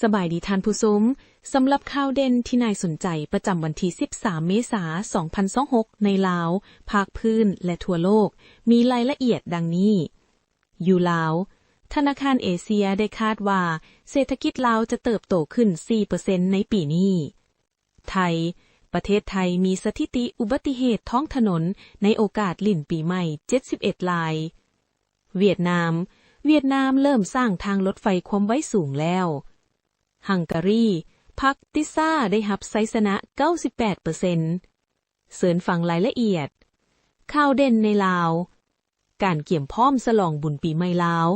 ສະບາຍດີທ່ານຜູ້ຊົມ. ສຳລັບຂ່າວເດັ່ນທີ່ໜ້າສົນໃຈປະຈຳວັນທີສິບສາມເມສາສອງພັນຊາວຫົກໃນລາວ, ພາກພື້ນ ແລະ ທົ່ວໂລກ ມີລາຍລະອຽດດັ່ງນີ້. ຢູ່ລາວ, ທະນາຄານເອເຊຍໄດ້ຄາດວ່າເສດຖະກິດລາວຈະເຕີບໂຕຂຶ້ນສີ່ເປີເຊັນໃນປີນີ້. ໄທ, ປະເທດໄທມີສະຖິຕິອຸບັດຕິເຫດທ້ອງຖະໜົນໃນໂອກາດຫຼິ້ນປີໃໝ່ເຈັດສິບເອັດລາຍ. ຫວຽດນາມ, ຫວຽດນາມເລີ່ມສ້າງທາງລົດໄຟຄວາມໄວສູງແລ້ວ. ຮັງກາຣີ, ພັກຕິຊາໄດ້ຮັບໄຊຊະນະເກົ້າສິບແປດເປີເຊັນ. ເຊີນຟັງລາຍລະອຽດ. ຂ່າວເດັ່ນໃນລາວ. ການກຽມພ້ອມສະຫຼອງບຸນປີໃໝ່ລາວ.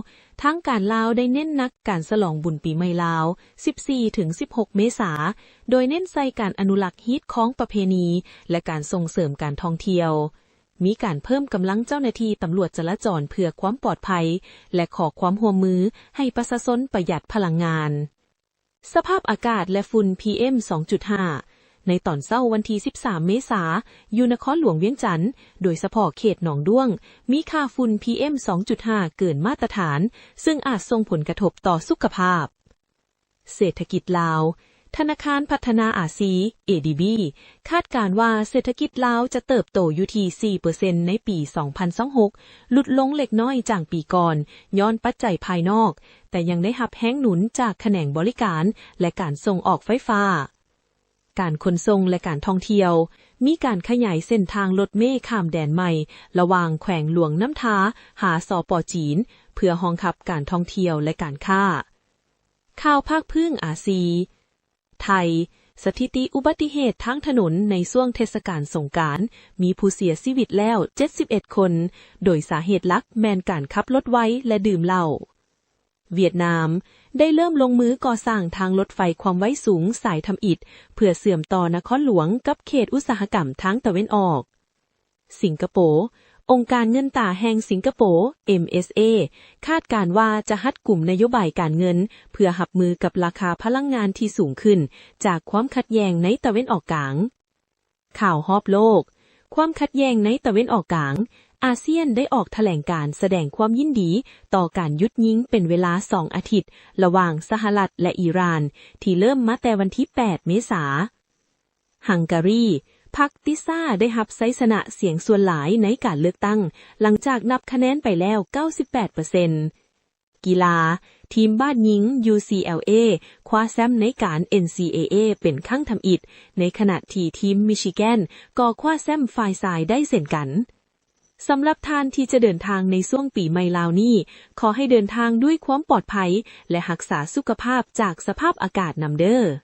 ທາງການລາວໄດ້ເນັ້ນໜັກການສະຫຼອງບຸນປີໃໝ່ລາວ ສິບສີ່ເຖິງສິບຫົກເມສາ, ໂດຍເນັ້ນໃສ່ການອະນຸລັກຮີດຄອງປະເພນີ ແລະ ການສົ່ງເສີມການທ່ອງທ່ຽວ. ມີການເພີ່ມກຳລັງເຈົ້າໜ້າທີ່ຕຳຫຼວດຈະລາຈອນເພື່ອຄວາມປອດໄພ ແລະ ຂໍຄວາມຮ່ວມມືໃຫ້ປະຊາຊົນປະຢັດພະລັງງານ. ສະພາບອາກາດ ແລະ ຝຸ່ນ ພີເອັມ ສອງຈຸດຫ້າ. ໃນຕອນເຊົ້າວັນທີສິບສາມເມສາ, ຢູ່ນະຄອນຫຼວງວຽງຈັນ, ໂດຍສະເພາະເຂດໜອງດ້ວງ, ມີຄ່າຝຸ່ນ ພີເອັມ ສອງຈຸດຫ້າ ເກີນມາດຕະຖານ, ເຊິ່ງອາດສົ່ງຜົນກະທົບຕໍ່ສຸຂະພາບ. ເສດຖະກິດລາວ. ທະນາຄານພັດທະນາອາຊີ ເອດີບີ ຄາດການວ່າເສດຖະກິດລາວຈະເຕີບໂຕຢູ່ທີ່ສີ່ເປີເຊັນໃນປີສອງພັນຊາວຫົກ, ຫຼຸດລົງເລັກນ້ອຍຈາກປີກ່ອນ ຍ້ອນປັດໄຈພາຍນອກ, ແຕ່ຍັງໄດ້ຮັບແຮງໜູນຈາກຂະແໜງບໍລິການ ແລະ ການສົ່ງອອກໄຟຟ້າ. ການຂົນສົ່ງ ແລະ ການທ່ອງທ່ຽວ. ມີການຂະຫຍາຍເສັ້ນທາງລົດເມຂ້າມແດນໃໝ່ ລະຫວ່າງແຂວງຫຼວງນ້ຳທາ ຫາ ສປ ຈີນ ເພື່ອຮອງຮັບການທ່ອງທ່ຽວ ແລະ ການຄ້າ. ຂ່າວພາກພື້ນອາຊີ. ໄທ, ສະຖິຕິອຸບັດຕິເຫດທາງຖະໜົນໃນຊ່ວງເທດສະການສົງການ ມີຜູ້ເສຍຊີວິດແລ້ວເຈັດສິບເອັດຄົນ, ໂດຍສາເຫດຫຼັກແມ່ນການຂັບລົດໄວ ແລະ ດື່ມເຫຼົ້າ. ຫວຽດນາມ ໄດ້ເລີ່ມລົງມືກໍ່ສ້າງທາງລົດໄຟຄວາມໄວສູງສາຍທຳອິດ ເພື່ອເຊື່ອມຕໍ່ນະຄອນຫຼວງກັບເຂດອຸດສາຫະກຳທາງຕາເວັນອອກ. ສິງກະໂປ. ອົງການເງິນຕາແຫ່ງສິງກະໂປ ເອັມເອສເອ ຄາດການວ່າຈະຮັດກຸມນະໂຍບາຍການເງິນ ເພື່ອຮັບມືກັບລາຄາພະລັງງານທີ່ສູງຂຶ້ນຈາກຄວາມຂັດແຍ່ງໃນຕາເວັນອອກກາງ. ຂ່າວຮອບໂລກ. ຄວາມຂັດແຍ່ງໃນຕາເວັນອອກກາງ. ອາຊຽນໄດ້ອອກຖະແຫຼງການສະແດງຄວາມຍິນດີຕໍ່ການຢຸດຍິງເປັນເວລາສອງອາທິດ ລະຫວ່າງສະຫະລັດ ແລະ ອີຣານ ທີ່ເລີ່ມມາແຕ່ວັນທີແປດເມສາ. ຮັງກາຣີ. ພັກຕິຊາໄດ້ຮັບໄຊຊະນະສຽງສ່ວນຫຼາຍໃນການເລືອກຕັ້ງ ຫຼັງຈາກນັບຄະແນນໄປແລ້ວເກົ້າສິບແປດເປີເຊັນ. ກິລາ. ທີມບາດຍິງ ຢູຊີແອລເອ ຄວ້າແຊ້ມໃນການ ເອັນຊີເອເອ ເປັນຄັ້ງທຳອິດ, ໃນຂະນະທີ່ທີມມິຊິແກນກໍຄວ້າແຊ້ມຝ່າຍຊາຍໄດ້ເຊັ່ນກັນ. ສຳລັບທ່ານທີ່ຈະເດີນທາງໃນຊ່ວງປີໃໝ່ລາວນີ້, ຂໍໃຫ້ເດີນທາງດ້ວຍຄວາມປອດໄພ ແລະ ຮັກສາສຸຂະພາບຈາກສະພາບອາກາດນຳເດີ້.